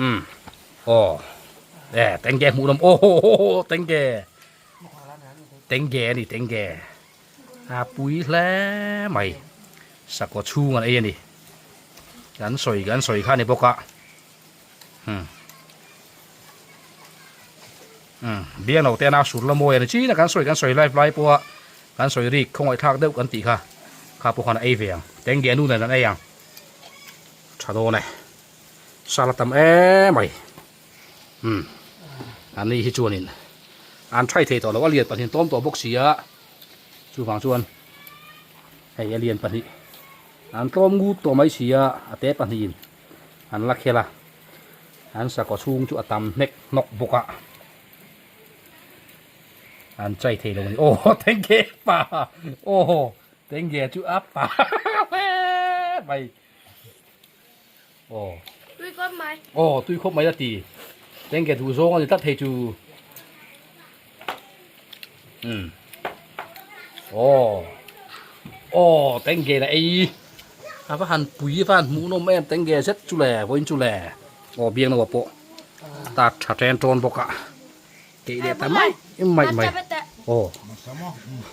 umm aw e tenge hmuh nawm aw haw haw tenge tenge a ni tenge a pui hle mai sakawt chhung an ei a ni kan sawi kan sawi kha a ni bawk a. Umm umm biangno te ana sur la mawi a ni chin a kan sawi kan sawi live lai pawha kan sawi rik khawngaih thlak deuh kan tih kha kha pawh khan a ei ve ang tengge nu nen an ei ang tha dawn e sala tam em mai umm an ni hi chuanin an thai thei tawh lo a lian pahnih tlawm tawh bawk si a chuvang chuan hei a lian pahnih an tlawm ngut tawh mai si a a te pahnihin. An la khel a, an sakhaw chhung chu a tam hnek hnawk bawk a, an chai thei lo a ni. Aw tengge pa aw Tengge chu a pa hle mai. Aw.
Tui khawp mai.
Aw tui khawp mai a ti. Tengge duh zawng a ni tlat hei chu. Umm. Aw. Aw tengge la ei. A va han pui a va han hmuh nawm em tengge zet chu le vawiin chu le. Aw biang lo pawh ta tha ṭen ṭawn bawk a. Keih leh ta mai mai mai. Aw.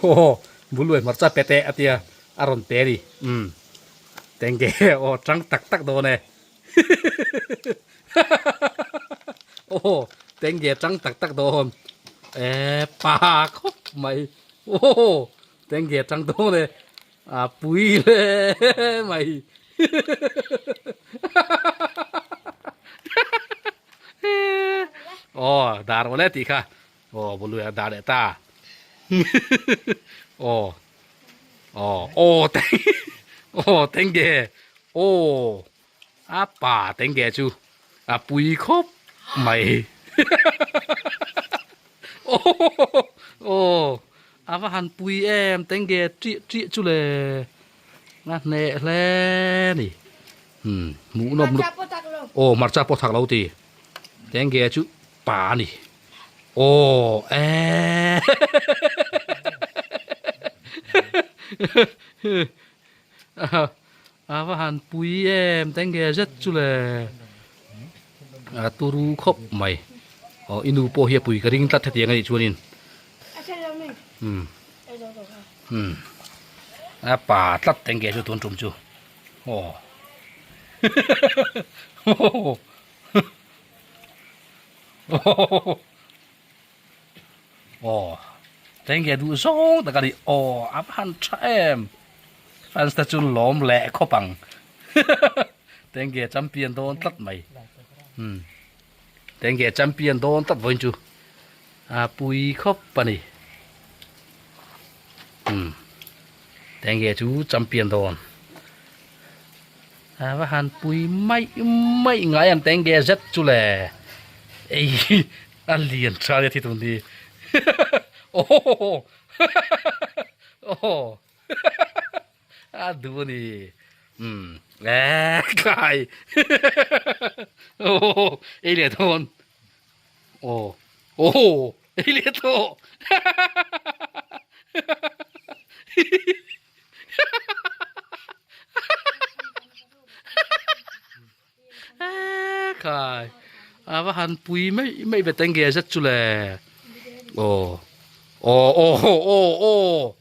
Aw buluai hmarcha pe teh a tia a rawn pe a ni. Umm. Tengge aw tang tak tak dawn e. Aw tengge tang tak tak dawn. E pa khawp mai. Aw tengge tang dawn e. A pui hle mai. Aw dar awle tih kha. Aw bului a dar leh ta. Aw. Aw aw teng aw tengge aw a pa tengge chu a pui khawp mai aw aw a va han pui em tengge ṭih ṭih chu le a hneh hle a ni umm hmuh nawm aw hmarcha pawh thak lo ti tengge chu pa a ni. Aw eh a va han pui em tengge zet chu le a turu khawp mai aw i nu pawh hi a pui ka ring tlat hetiang a nih chuanin umm umm a pa tlat tengge chu tun tum chu aw Aw tengge duh zawng tak a ni aw a va han tha em fans te chu lawm leh khawp ang tengge champion dawn tlat mai umm tengge champion dawn tlat vawiin chu a pui khawp a ni umm tengge chu champion dawn. A va han pui mai mai ngai ang teng ge zet chu le ei a lian tha ania thi tun hi aw aw a duh a ni umm e kai aw ei leh dawn aw aw ei leh tawh. Khai a va han pui mai mai ve teng ge zet chu le aw aw aw aw aw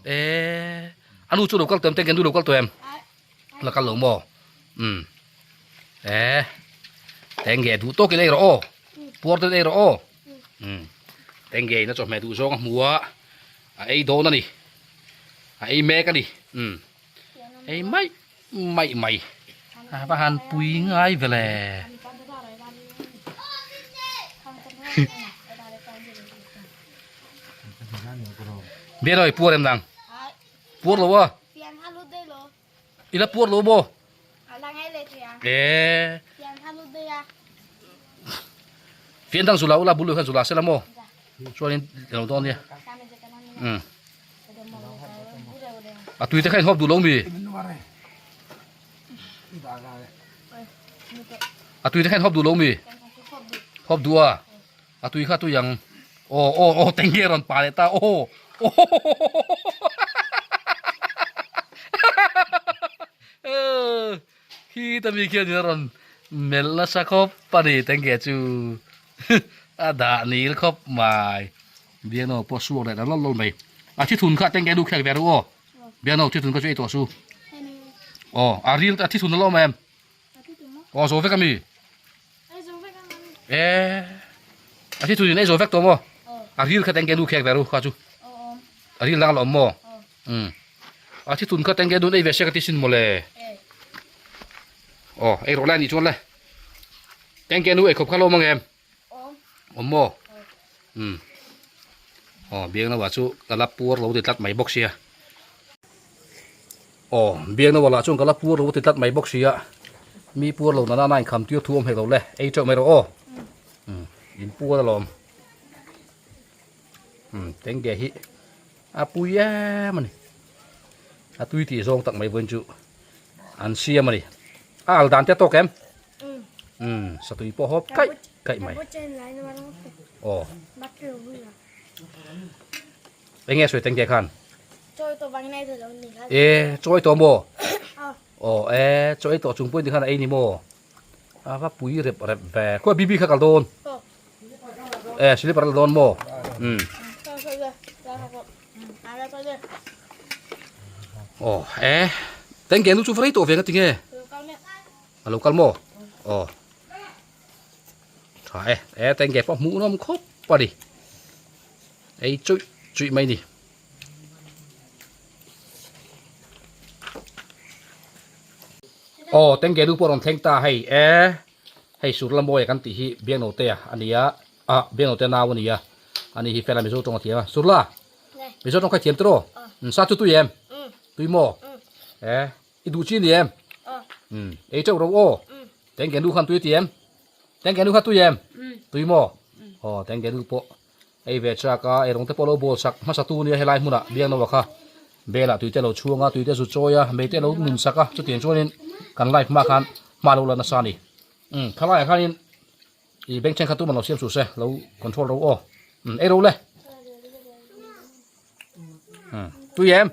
e a nu chu lo kal tawh em teng ge nu lo kal tawh em la kal lo maw um e teng ge duh tawk in ei rawh aw puar deuh in ei rawh aw um teng ge in a chawhmeh duh zawng a hmu a. A ei dawn a ni. A ei mek a ni. Umm. Ei mai mai mai. A va han pui ngai ve le. Bia lo i puar em nang? Puar lo a? I la puar lo maw? E. Fian dang zula ula bulu khan zula sela maw? Chuanin lo dawn nia. Um. A tui te kha in hawp duh lo mi? A tui te kha in hawp duh lo mi? Hawp duh a. A tui kha tui ang. Aw aw aw tengge rawn pa leh ta aw aw khi ta mi khian in a rawn melh nasa khawp a ni tengge chu a dah nil khawp mai biangno pawh suak leh ta lawlh lawlh mai a thithun kha tengge nu khek ve ru aw biangno thithun kha chu ei tawh su aw a ril a thithun a la awm em aw zo vek a mi. E a thi thuin ei zo vek tawh maw a ril kha tengge nu khek ve ru kha chu a ril dang a la awm maw um a thi thun kha tengge nun ei ve se ka ti sin mawle aw ei rawh lai anih chuan le tengge nu ei khawp kha la awm ang em awm maw um aw biangnawa chu ka la puar lo ti tlat mai bawk sia Aw, Biakna lah chuan ka la puar lo a ti tlat mai bawk sia, mi puar lo nana na inkham tir thu awm hek lo le, ei teuh mai rawh aw. Umm, in puar alawm. Umm, tengge hi a pui em a ni. A tui tih zawng tak mai vawiin chu an siam a ni. A al dan te a tawk em? Umm satui pawh hawp kaih kaih mai. Aw. Enge sawi teng te khan? E chawi tawh maw? Aw e chawi tawh chung pawhin tikhan a ei ni maw? A va pui rep rep ve. Khawi bibi kha kal dawn? E slipper la dawn maw? Umm. Aw e teng ke nu chu va rei tawh ve nga tinge? A lo kal maw? Aw. Tha e. E teng ke pawh hmuh nawm khawp a ni. Ei chuih chuih mai ni. Aw teng ke nu pawh rawn thleng ta hei e. Hei Surlamawia kan tih hi Biangnotea a ni a. Ah Biangnotea nau a ni a. Ani hi fela Mizo tawng a thiam a. Surla. Mizo tawng kha i thiam tiraw? Sa chu tui em? Tui maw? E. I duh chi ni em? Umm ei teuh ro aw. Tengke nu khan tui ti em? Tengke nu kha tui em? Tui maw? Aw tengke nu pawh ei ve chak a, ei rawng te pawh lo bawl sak hmasa tu nia helai hmunah Biangnoa kha bel ah tui te lo chhuang a, tui te zu chawi a, mei te lo nun sak a, chutiang chuanin kan live hma khan hma lo la nasa a ni. Umm thalaiah khanin i bank thenkhat tuman lo siam suh se, lo control ro aw. Umm ei ro le. Umm tui em?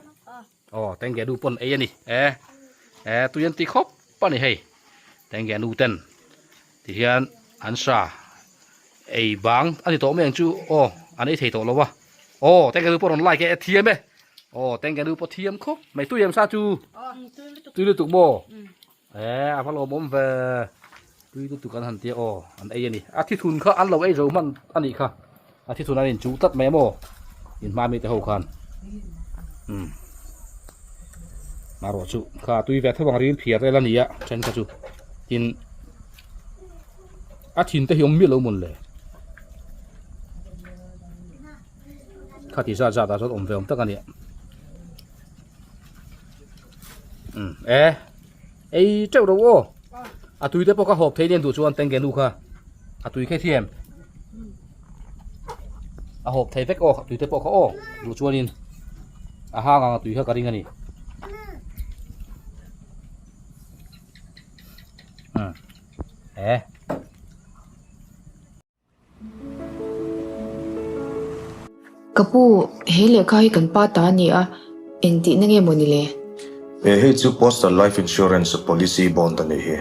Aw tengge nu pawn ei a ni e e tui an ti khawp a ni hei tengge nu ten ti hian an sa ei bang a ni tawh mai ang chu aw an ei thei tawh lo a aw tengge nu pawh rawn like e thiam e aw tengge nu pawh thiam khawp mai tui em sa chu tui lutuk maw e a va lawmawm ve tui lutuk an han tia aw an ei a ni a thithun kha an lo ei zo hman a nih kha a thithun an inchuh tlat mai a maw inhma mite ho khan umm marawh chu kha tui ve tho ang ril phiar vel a ni a then kha chu tin a thin te hi awm miah lo mawn le kha ti zat zat ah chuan awm ve awm tak a ni umm e ei teuh ro aw a tui te pawh ka hawp thei nen duh chuan tengge nu kha a tui khe thiam a hawp thei vek aw tui te pawh kha aw duh chuanin a hang ang a tui kha ka ring a ni umm e.
Ka pu, he lehkha hi kan pa ta a ni a, engtihna nge maw ni le?
He hei chu Postal Life Insurance Policy Bond a nih hi.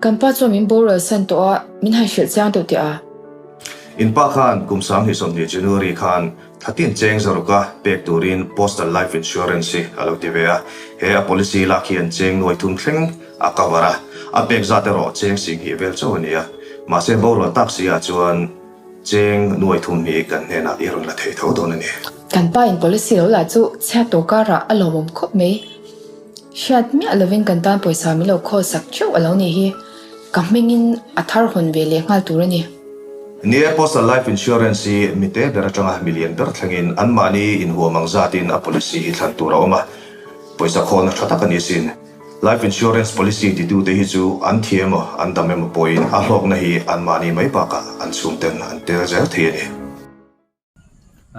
Kan pa chuan min boral san tawh a, min han hrilh chiang deuh teh a.
In pa khan kum 2020 January khan thlatin cheng zaruka pek turin Postal Life Insurance hi a lo ti ve a. He a policy lak hian cheng nuai thum thleng a cover a, a pek zat erawh cheng singhnih vel chauh a ni a. Mahse borual tak si ah chuan cheng nuai thum hi kan hnenah i rawn la thei tho dawn a ni.
Kan pa in policy lo lah chu chhiat tawh karah a lawmawm khawp mai. Hriat miah lovin kan tan pawisa min lo khawl sak theuh a lo nih hi. Ka hmingin a thar hawn ve leh nghal tur a ni.
Ni e, Postal Life Insurance hi mite ber atanga milian ber thlengin anmahni inhuam ang zatin a policy hi thlan tur a awm a, pawisa khawlna tha tak a ni sin. Life insurance policy titute hi chu an thi emaw an dam emaw pawhin a hlawkna hi anmahni mai bakah an chhungten an tel zel thei a ni.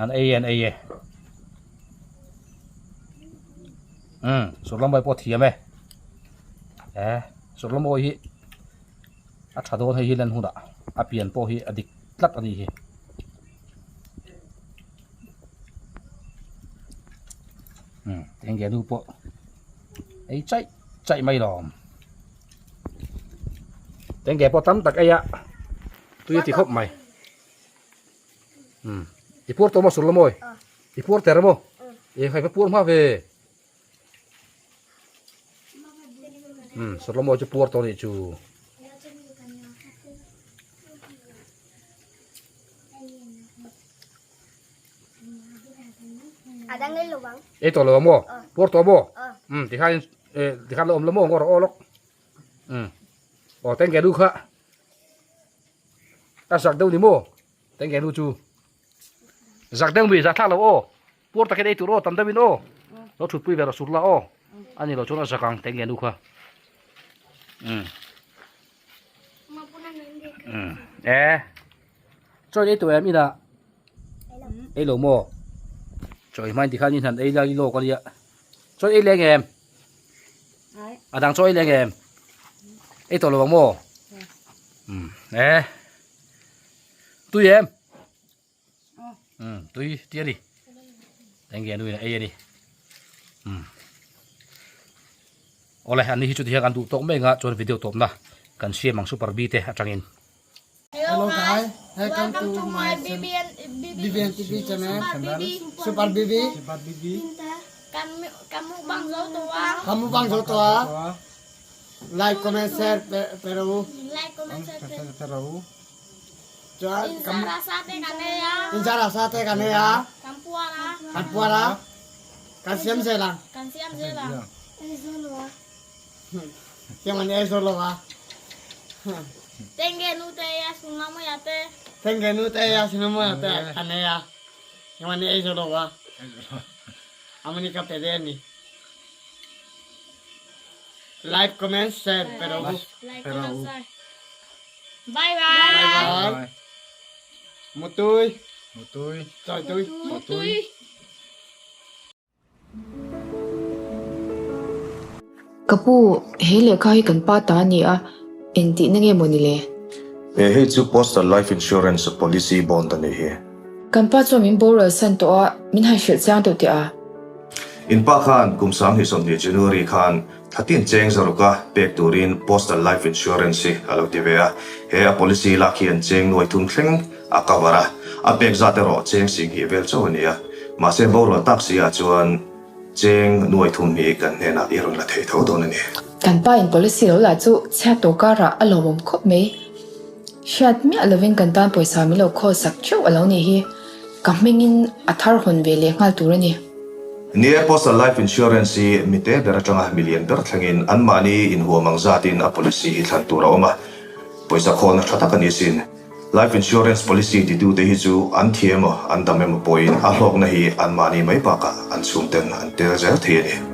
An ei e an ei e. Umm Surlambawi pawh thiam e. E Surlambawi hi a tha dawn hei hi lan hunah a pian pawh hi a dik tlat a nih hi. Umm eng nu pawh. Ei chaih chaih mai lawm. Tengge pawh tam tak ei a tui a ti khawp mai. Umm i puar tawh maw sur la mawi? I puar ter maw? E khai va puar hma ve. Umm sur la mawi chu puar tawh nih chu. Ei tawh lo ang maw? Puar tawh maw? Umm tikhan eh tikhan lo awm lo maw ngaw rawh aw lawk. Umm aw tengge nu kha a zak deuh ni maw? Tengge nu chu zak deuh mi zah thlak lo aw. Puar takin ei tur aw tam deuhin aw. Lo thutpui ve rawh sur la aw. Ani lo chuan a zak ang tengge nu kha. Umm umm e. Chawi ei tawh em inah ei lo maw? Chawi hmain tikhan in han ei lai lawk a nia. Chaw ei leng em? A dang chaw ei leng em? Ei tawh lo ang maw? Um e. Tui em? Um tui ti a ni. Eng nge nuin a ei a ni. Um. Awle an ni hi chu tihian kan duh tawk mai anga chuan video tawpna kan siam ang super B te atangin.
Hello guys, welcome to my BBN BBN TV channel. Super BB.
Super BB.
Kamu bang zo to a.
Kamu bang zo to a. Like, comment, share, pero.
Like, comment, share,
pero.
Chuan
Insara sa te kan ei a.
Insara sa te kan ei a.
Kan puar a.
Kan puar a. Kan siam zel ang.
Kan siam zel ang. Ei zo lo a.
Siam an ei zo lo a.
Tenge nu te ei a suna mai a te.
Tenge nu te ei a suna mai a te kan ei a. Siam an ei zo lo a. Amani ka pe de ni. Like, comment, share, pero.
Like, comment, share. Bye bye.
Bye bye. Mutui.
Mutui.
Choi tui.
Mutui.
Ka pu, he lehkha hi kan pa ta a ni a, engtihna nge maw ni le?
He hei chu Postal Life Insurance Policy Bond a nih hi.
Kan pa chuan min boral san tawh a, min han hrilh chiang deuh teh a.
In pa khan kum 2020 January khan Thlatin cheng zaruka pek turin Postal Life Insurance hi a lo ti ve a, he a policy lak hian cheng nuai thum thleng a cover a, a pek zat erawh cheng sing hnih vel chauh a ni a, mahse borual tak si ah chuan cheng nuai thum hi kan hnenah i rawn la thei tho dawn a ni.
Kan pa in policy lo lah chu chhiat tawh karah a lawmawm khawp mai. Hriat miah lovin kan tan pawisa min lo khawl sak theuh a lo nih hi. Ka hmingin a thar hawn ve leh nghal tur a ni.
Ni e, Postal Life Insurance hi mite ber atanga milian ber thlengin anmahni inhuam ang zatin a policy hi thlan tur a awm a, pawisa khawlna tha tak a ni sin. Life Insurance policy titute hi chu an thi emaw an dam emaw pawhin a hlawkna hi anmahni mai bakah an chhungten an tel zel thei a ni.